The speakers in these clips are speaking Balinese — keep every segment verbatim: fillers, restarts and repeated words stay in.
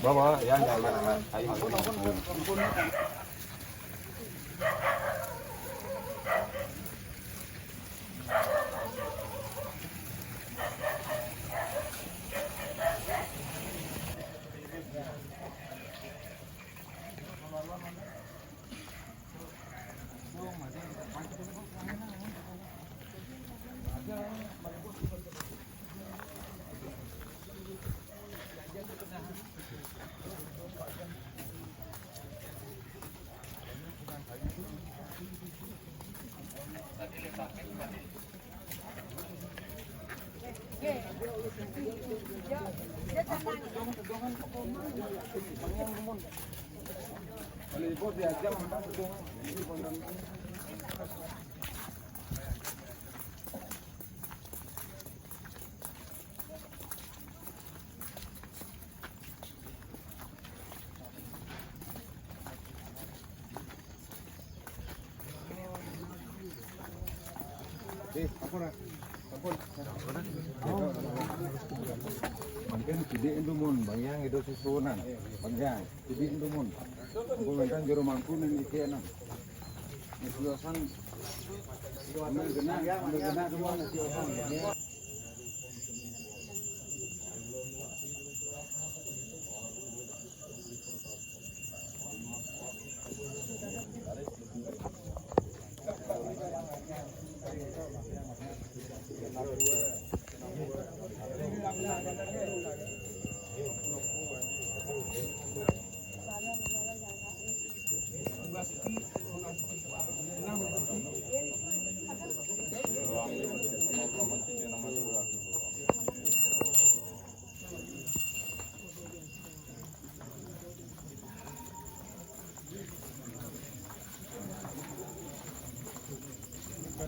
Bawa, ya, ya, ya. Ayo. Mungkin sidik itu mun, Bang Yang itu susunan, Bang Yang, sidik itu mun. Aku minta juru mangku nih, iki enak. Nasi osan, ambil genah, ambil genah semua nasi osan.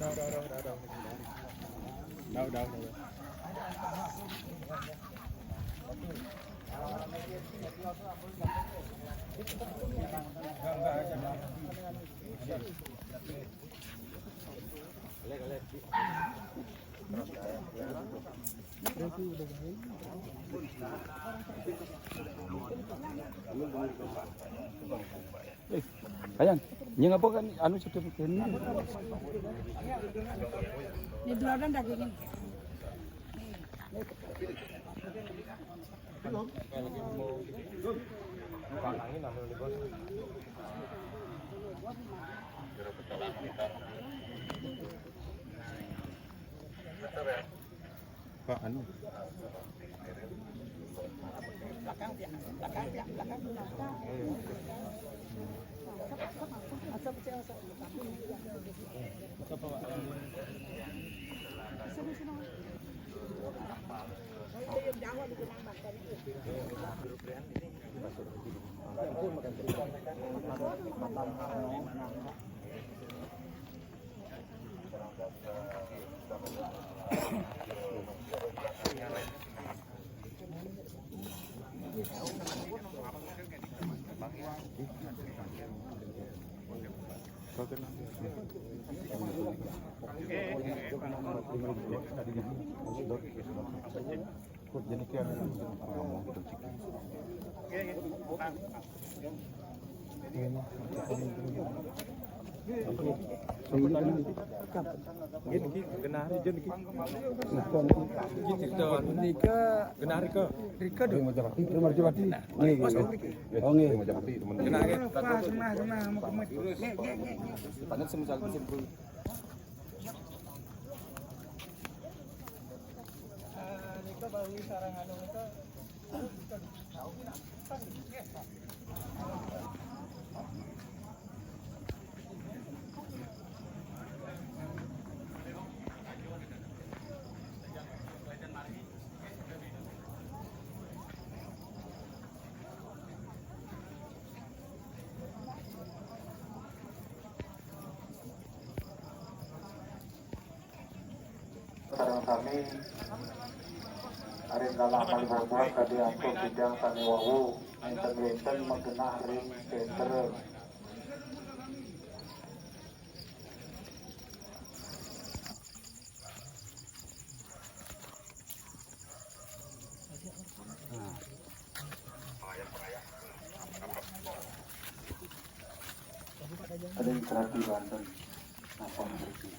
Eh, Ayang, nying apa kan anu sudah begini? Ini duluan dagingin. Pak anu. Gini, gini, genah hari je niki. Niki cerita anu nika. Genah hari ke? Rika dulu. Majapahit, Majapahit. Nggih, nggih. Oh, nggih. Majapahit, teman. Genah hari. Wah, senang, senang, mau kemet. Nggih, nggih, nggih, nggih. Tanya sama saya, simpul. Ah, nika bau sarang anu nika. Sareng sami ari dalam malih bobuhan kadi ampun bidang sami wau, nénten wénten magenah ring Pétrus. Ada yang terapi Banten. Apa yang terapi?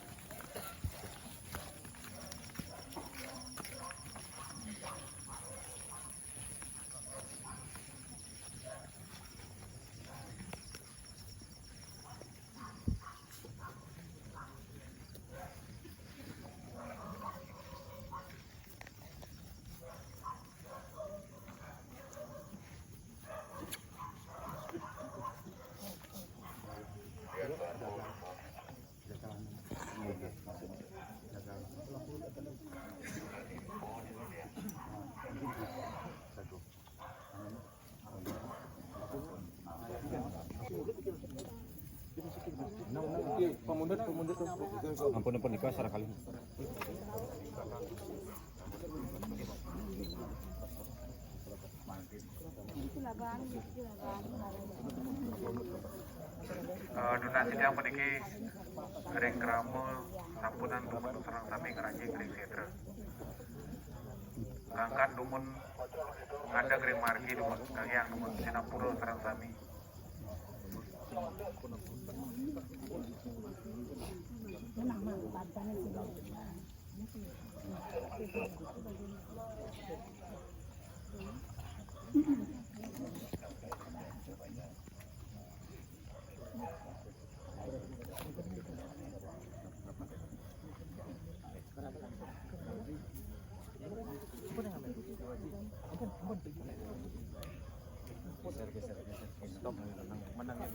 Ampun, ampun, nika sarakali. Eh, donasi tiyang puniki ring krama sampunang dumun sareng sami ngrajing ring sétra. Ngangkat dumun ngadeg ring margi dumun, kanggiang dumun sinampura sareng sami. Geser, geser, geser. Stop. Menang, menang ya.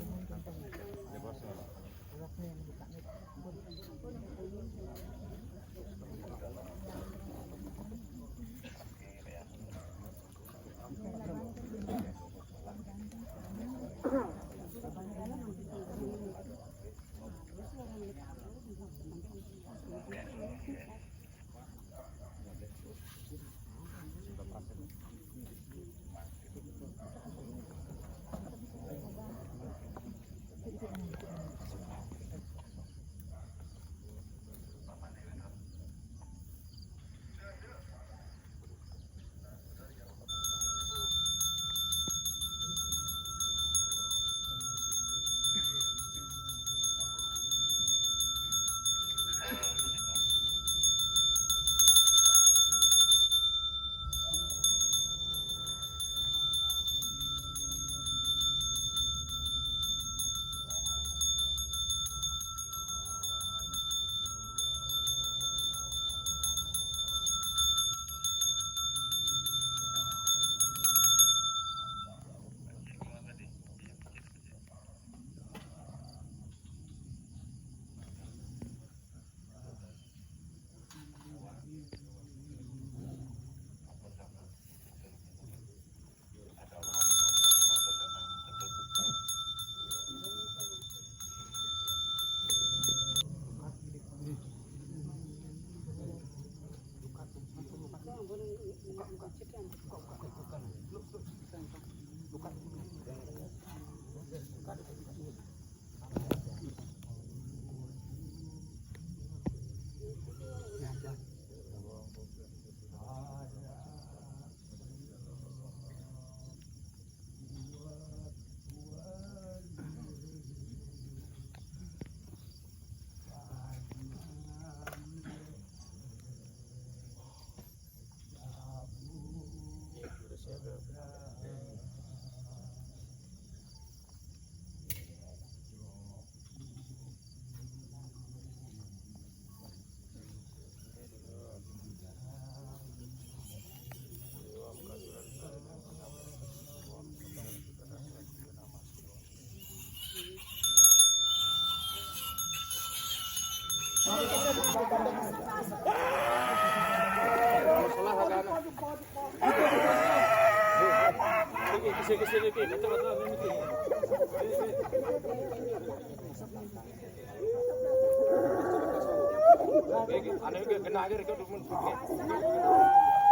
Anu, kena aja, Riko, dukun.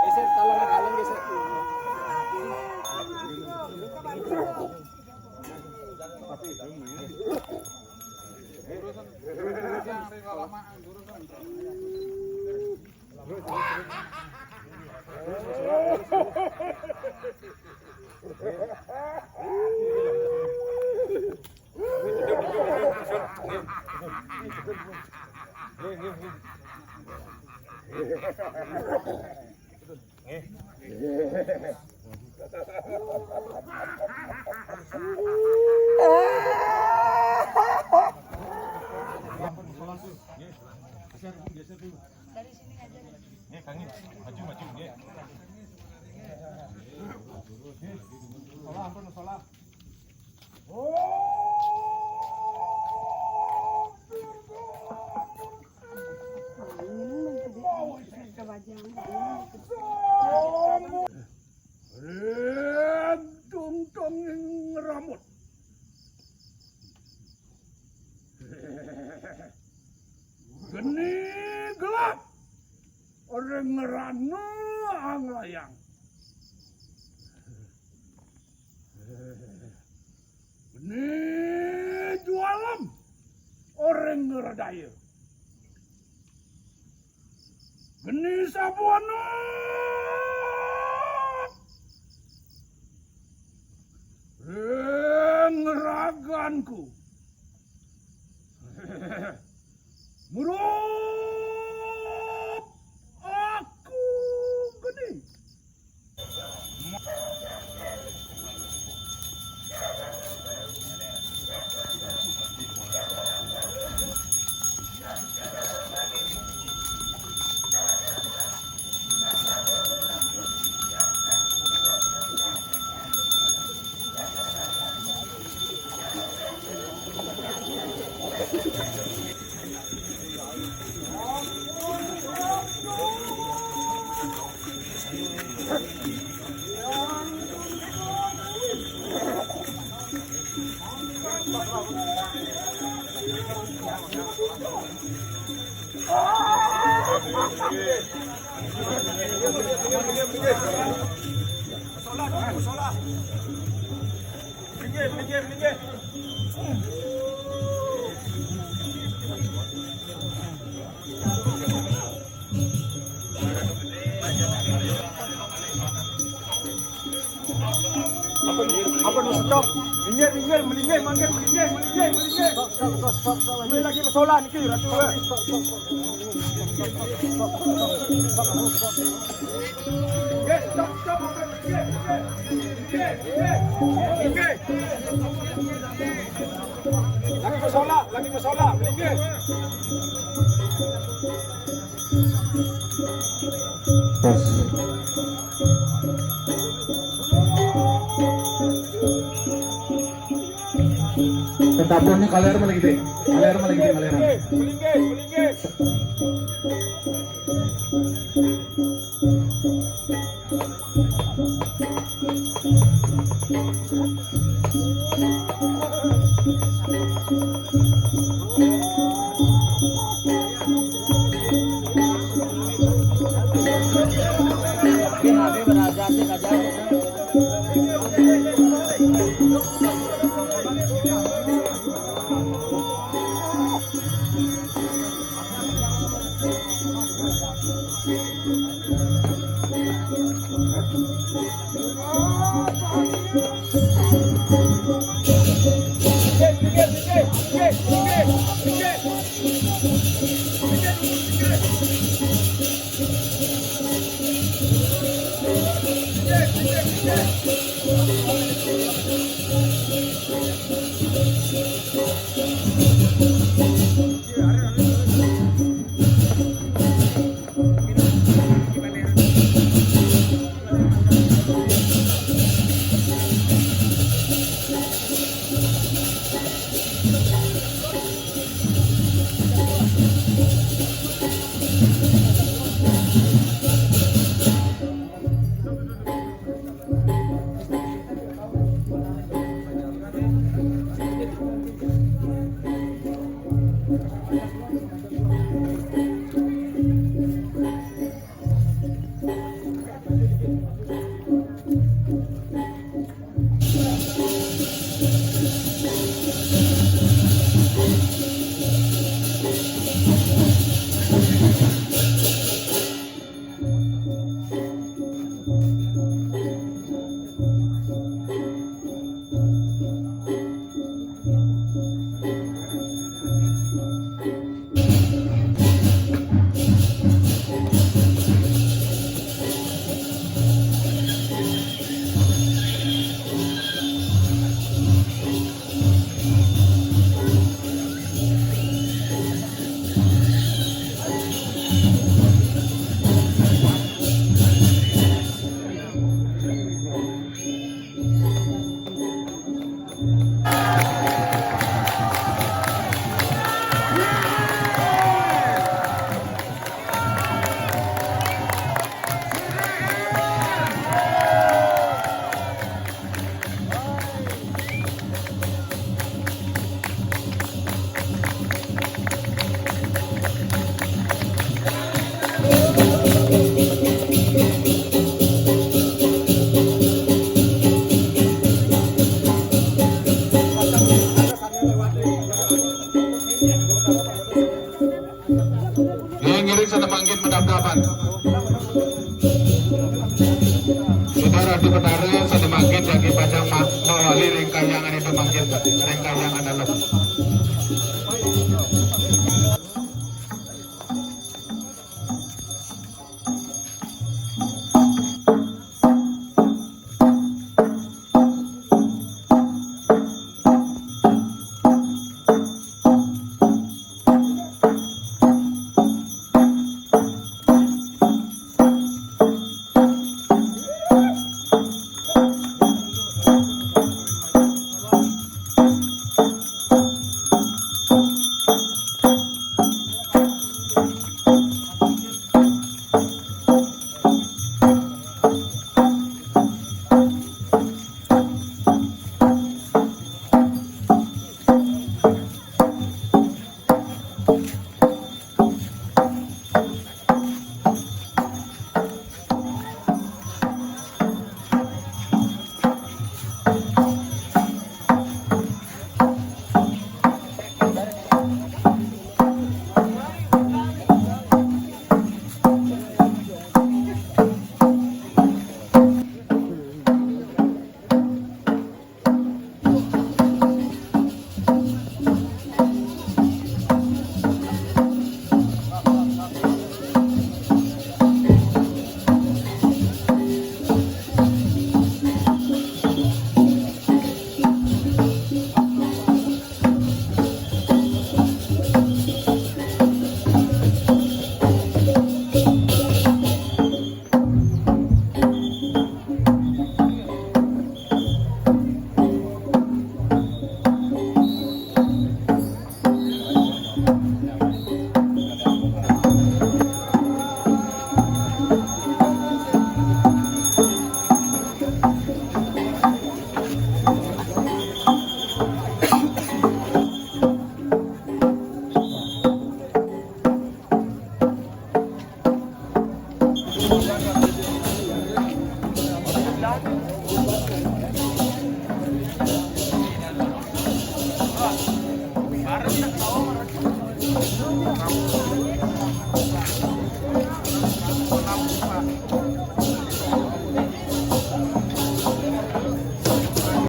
Geser, talang, talang, geser. Rek tungtong ing ramut. Geni gelap. Ring ngrana anglayang. Geni jualem. Ring ngredaya. Geni sabuana. Ring raganku. Murup aku geni. Apa nu stop? Minggir, minggir, melinggih, mangkir, melinggih, melinggih, melinggih. Stop, stop, stop, stop, stop. Ini lagi masalah niki, Ratu. Stop, stop, stop, stop. Stop, stop, stop, stop. Minggir, stop, stop, apa? Minggir, minggir. Minggir, minggir. Minggir. Lagi masalah, lagi masalah. Melinggih. Pas. Tetap ini kalian malah gede. Kalian malah gede, kalian. Melinggih, melinggih. Lagi pacang ma-, mawali ring kahyangan itu mangkin, ring kahyangan alam.